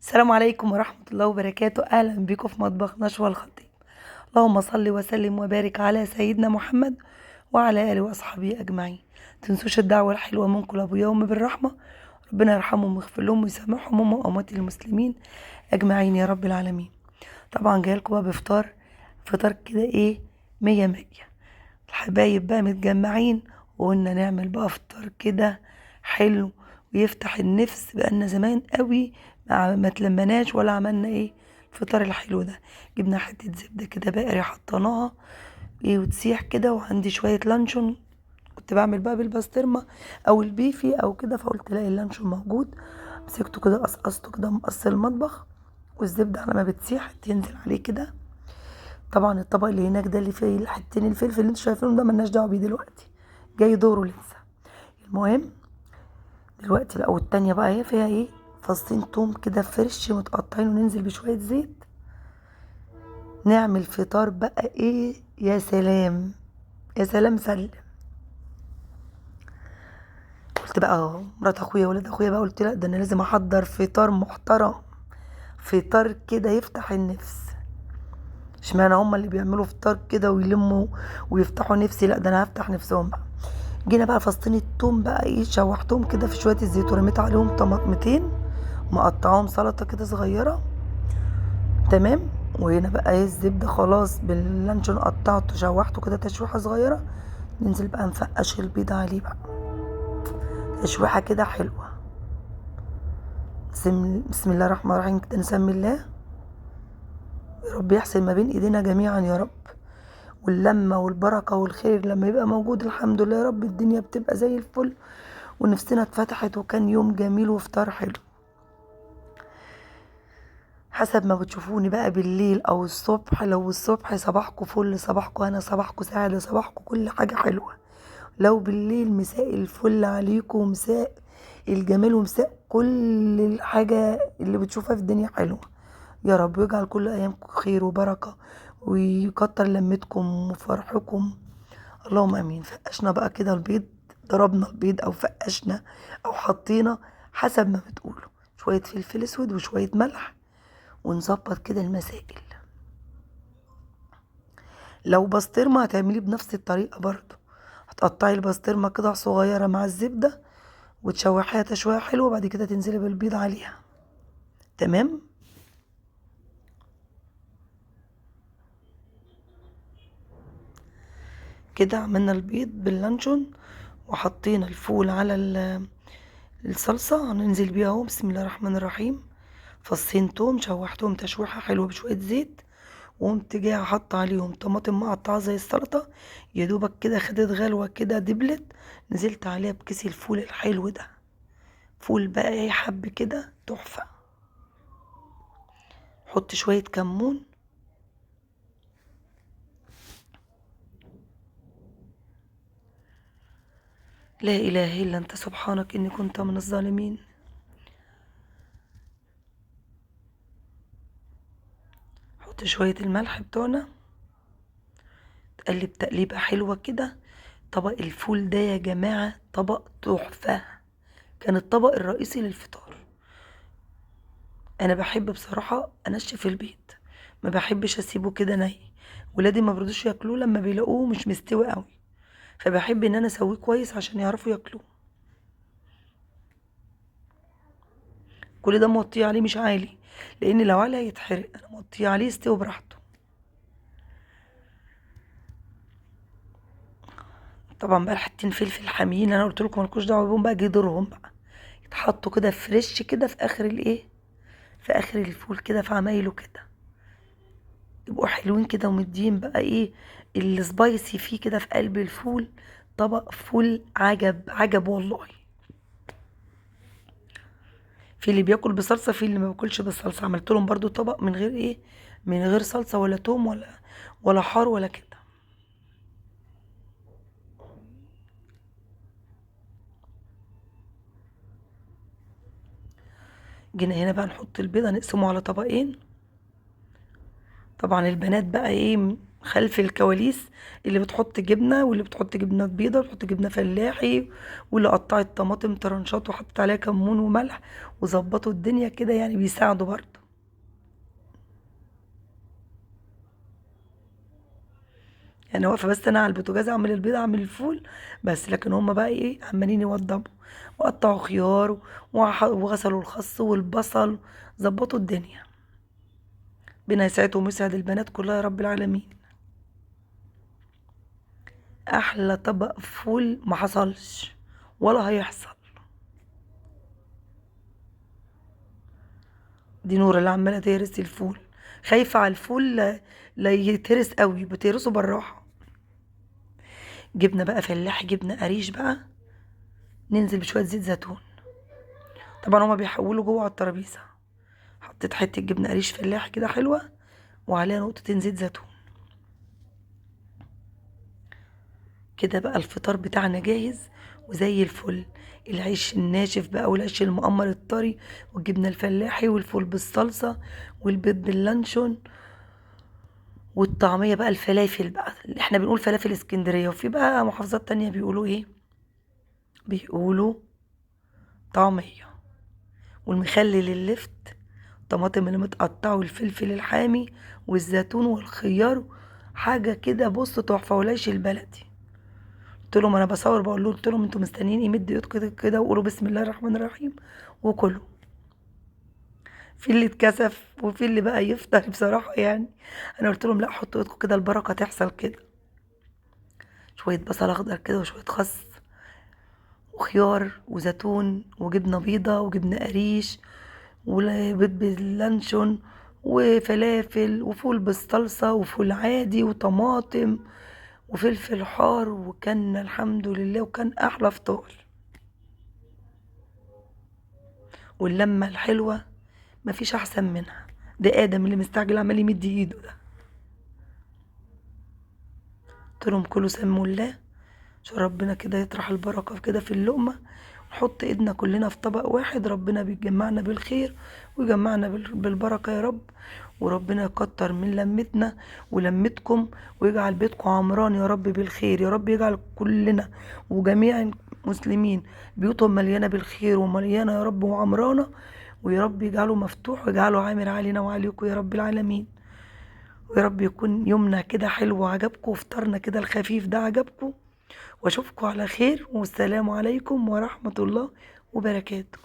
السلام عليكم ورحمة الله وبركاته. أهلا بكم في مطبخ نشوى الخطيب. اللهم صل وسلم وبارك على سيدنا محمد وعلى آله وأصحابه أجمعين. تنسوش الدعوة الحلوة منكم لأبويا وأمي بالرحمة، ربنا يرحمهم ويغفر لهم ويسامحهم هم وأموات المسلمين أجمعين يا رب العالمين. طبعا جايلكم بقى بفطار، فطار كده إيه مية مية. الحبايب بقى متجمعين وقلنا نعمل بقى فطار كده حلو ويفتح النفس. بقالنا زمان قوي ما تلمناش ولا عملنا ايه الفطار الحلو ده. جبنا حتة زبدة كده بقري حطيناها ايه وتسيح كده، وعندي شوية لانشون كنت بعمل بقى بالبسطرمة او البيفي او كده، فقلت لا اللانشون موجود، مسكته كده قصقصته كده مقص المطبخ، والزبدة على ما بتسيح تنزل عليه كده. طبعا الطبق اللي هناك ده اللي فيه الحتتين الفلفل اللي انتوا شايفينهم ده ملناش دعوه بيه دلوقتي، جاي دوره لسه. المهم دلوقتي بقى، والتانية بقى هي فيها ايه فصين توم كده fresh متقطعين، وننزل بشوية زيت نعمل فطار بقى ايه. يا سلام يا سلام سلم. قلت بقى مرات اخويا ولاد اخويا بقى، قلت لا ده انا لازم احضر فطار محترم، فطار كده يفتح النفس. اشمعنى هما اللي بيعملوا فطار كده ويلموا ويفتحوا نفسي، لا ده انا هفتح نفسهم بقى. جينا بقى فصين التوم بقى ايه شوحتهم كده في شوية الزيت، ورميت عليهم طماطمتين مقطعاهم سلطة كده صغيرة، تمام. وهنا بقى ايه الزبدة خلاص باللانشون قطعته شوحته كده تشويحه صغيرة، ننزل بقى نفقش البيض عليه بقى تشويحه كده حلوة. بسم الله الرحمن الرحيم كده، نسمي الله يا رب يحسن ما بين ايدينا جميعا يا رب، واللمه والبركة والخير لما يبقى موجود الحمد لله يا رب، الدنيا بتبقى زي الفل ونفسنا اتفتحت، وكان يوم جميل وفطار حلو. حسب ما بتشوفوني بقى بالليل او الصبح، لو الصبح صباحكم فل، صباحكم هنا، صباحكم سعادة، صباحكم كل حاجة حلوة. لو بالليل مساء الفل عليكم، ومساء الجمال، ومساء كل الحاجة اللي بتشوفها في الدنيا حلوة يا رب، ويجعل كل ايامكم خير وبركة، ويكتر لمتكم وفرحكم، اللهم امين. فقشنا بقى كده البيض، ضربنا البيض او فقشنا او حطينا حسب ما بتقولوا، شوية فلفل اسود وشوية ملح، ونظبط كده المسائل. لو بسطرمه هتعمليه بنفس الطريقة برضو، هتقطعي البسطرمه قطع صغيرة مع الزبدة وتشوحيها تشويحه حلوة، وبعد كده تنزلي بالبيض عليها، تمام. كده عملنا البيض باللانشون وحطينا الفول على الصلصه، هننزل بيها اهو بسم الله الرحمن الرحيم. فصين توم شوحتهم تشويحه حلوة بشوية زيت، وقمت جاية حاطه عليهم طماطم مقطعه زي السلطة، يا دوبك كده خدت غلوه كده دبلت، نزلت عليها بكيس الفول الحلو ده، فول بقى ايه حب كده تحفة. حط شوية كمون، لا اله الا انت سبحانك اني كنت من الظالمين. حط شوية الملح بتوعنا، تقلب تقليبة حلوة كده. طبق الفول ده يا جماعة طبق تحفة، كان الطبق الرئيسي للفطار. انا بحب بصراحة انشف البيض، ما بحبش اسيبه كده ني، ولادي ما برضوش ياكلوه لما بيلاقوه مش مستوي قوي، فبحب ان انا اسويه كويس عشان يعرفوا ياكلوه. كل ده موطيه عليه مش عالي، لان لو عالي هيتحرق، انا موطيه عليه يستوي براحته. طبعا بقى الحتتين فلفل حاميين انا قلت لكم مالكوش دعوه بيهم بقى، جه دورهم بقى يتحطوا كده فريش كده في اخر الايه، في اخر الفول كده، في عمايله كده، يبقوا حلوين كده ومدين بقى ايه السبايسي فيه كده في قلب الفول. طبق فول عجب عجب والله. في اللي بياكل بصلصه، في اللي ما بياكلش بالصلصه. عملت لهم برضو طبق من غير ايه، من غير صلصه ولا توم ولا حار ولا كده. جينا هنا بقى نحط البيضة، نقسمه على طبقين. طبعا البنات بقى ايه خلف الكواليس، اللي بتحط جبنه، واللي بتحط جبنه بيضة، واللي بتحط جبنه فلاحي، واللي قطعت طماطم طرنشات وحطت عليها كمون وملح وظبطوا الدنيا كده، يعني بيساعدوا برضه. يعني واقفة بس انا على البوتاجاز اعمل البيض اعمل الفول بس، لكن هما بقى ايه عمالين يوضبوا وقطعوا خيار وغسلوا الخس والبصل، ظبطوا الدنيا. ربنا يسعدهم ويسعد البنات كلها يا رب العالمين. احلى طبق فول ما حصلش ولا هيحصل. دي نورة اللي عماله تهرس الفول، خايفة على الفول لا يتهرس قوي، بتهرسه بالراحة. جبنه بقى فلاح، جبنه قريش بقى، ننزل بشوية زيت زيتون. طبعا هما بيحولوا جوه على الترابيزة. حطيت حتة جبنه قريش فلاح كده حلوة وعليها نقطتين زيت زيتون. كده بقى الفطار بتاعنا جاهز وزي الفل. العيش الناشف بقى والعيش المقمر الطري والجبنه الفلاحي والفول بالصلصه والبيض باللانشون والطعميه بقى، الفلافل بقى، احنا بنقول فلافل اسكندرية، وفي بقى محافظات تانية بيقولوا ايه، بيقولوا طعميه. والمخلل اللفت، الطماطم اللي متقطعه والفلفل الحامي والزيتون والخيار، حاجة كده بص تحفة. والعيش البلدي. قلت لهم انا بصور، بقول له، قلت لهم انتوا مستنيين ايه؟ مدوا ايدكم كده وقولوا بسم الله الرحمن الرحيم وكلوا. في اللي اتكسف وفي اللي بقى يفطر بصراحة. يعني انا قلت لهم لا، حطوا ايدكم كده البركة تحصل كده. شوية بصل اخضر كده وشوية خس وخيار وزيتون وجبنه بيضة وجبنه قريش وبيض باللانشون وفلافل وفول بالصلصه وفول عادي وطماطم وفلفل حار، وكان الحمد لله وكان احلى فطار. واللمه الحلوة مفيش احسن منها. ده ادم اللي مستعجل عمال يمد ايده ده. قلت لهم كلوا سموا الله عشان ربنا كده يطرح البركة كده في اللقمة، نحط ايدنا كلنا في طبق واحد، ربنا بيجمعنا بالخير ويجمعنا بالبركة يا رب. وربنا يكتر من لمتنا ولمتكم ويجعل بيتكم عمران يا رب بالخير يا رب. يجعل كلنا وجميع المسلمين بيوتهم مليانة بالخير ومليانة يا رب وعمرانه، ويا رب يجعله مفتوح ويجعله عامر علينا وعليكم يا رب العالمين. ويا رب يكون يومنا كده حلو وعجبكم، وفطارنا كده الخفيف ده عجبكم. واشوفكم على خير، والسلام عليكم ورحمة الله وبركاته.